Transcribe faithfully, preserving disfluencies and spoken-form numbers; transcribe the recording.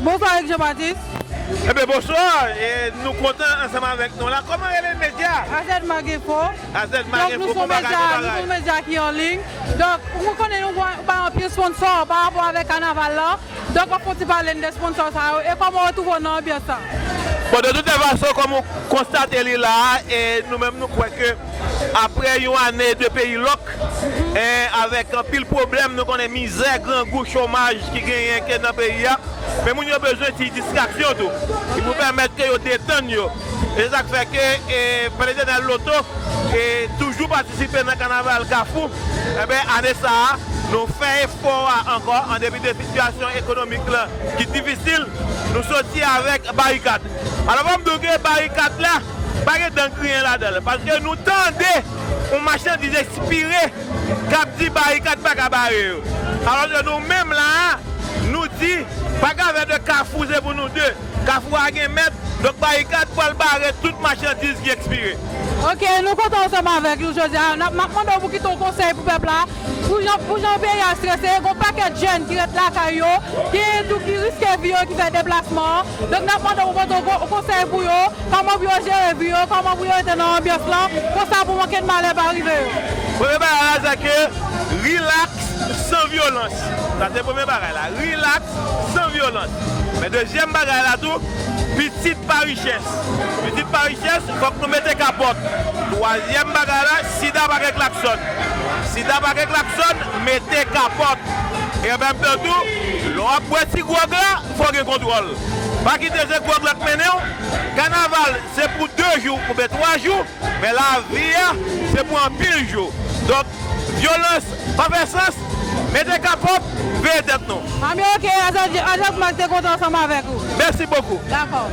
Bonswa, Eric Jean Baptiste. Ebyen, bonswa. E, nou kontan ansanm avèk nou la. Kòman rele medya? A Z Mag Info. A Z Mag Info, bon bagay, bon bagay. Donk, nou se yon medya, nou se yon medya ki an liy. Donk, nou konnen nou gen, nou gen anpil sponsò pa rapò avèk kanaval la. Donk, w ap fè yon ti pale n de sponsò sa yo e kòman w retwouve w nan anbyans sa? Bon, de toutes les façons, kòm ou konstate li la a, e nou menm nou kwè ke apre yon ane de peyi lòk, e avèk anpil pwoblèm, nou konnen mizè, grangou, chomaj ki genyen ke nan peyi a, men moun yo bezwen ti distraksyon tou, ki pou pèmèt ke yo detann yo. E sa k fè ke, e, Pè Letènèl Loto, e, toujou patisipe nan kanaval Kafou, enben, ane sa a, nou fè efò a ankò, an depi de sitiyasyon ekonomik lan ki difisil, nou soti avèk barikad. Alò, fò m di w ke barikad la, pa gen dan griyen ladan l, paske nou tande yon machandiz ekspire k ap di barikad pa ka bare yo. Alòske nou menm la a, nou di, pa ka fè de Kafou se pou nou de. Kafou a gen mèt, donk barikad pral bare tout machandiz ki ekspire. Ok, nou kontan ansanm avèk nou jodi a. N ap, m ap mande w pou kite yon konsèy pou pèp la. Pou jan, pou jan peyi a strese, gen yon pakèt jèn ki ret lakay yo, gen tou ki riske vi yo, ki fè deplasman an. Donk, n ap mande w pou pote yon ko-, konsèy pou yo, kòman pou yo jere vi yo, kòman pou yo rete nan anbyans lan, konsa pou okenn malè pa rive yo. Premye bagay la, se ke rilaks san vyolans. Sa se premye bagay la. Rilaks san vyolans. Men dezyèm bagay la tou, pitit pa richès. Pitit pa richès, fòk nou mete kapòt. Twazyèm bagay la, sida pa gen klaksòn. Sida pa gen klaksòn, mete kapòt. E an menm tan tou, lè w ap bwè ti gwòg la, fò w gen kontwòl. Pa kite se gwòg la k mennen w. Kanaval, se pou de jou oubyen twa jou, men lavi a, se pou anpil jou. Donk, vyolans pa fè sans, mete kapòt, veye tèt nou. Anben, ok, Azak, Azak Mag te kontan ansanm avèk ou. Mèsi bokou. Dakò.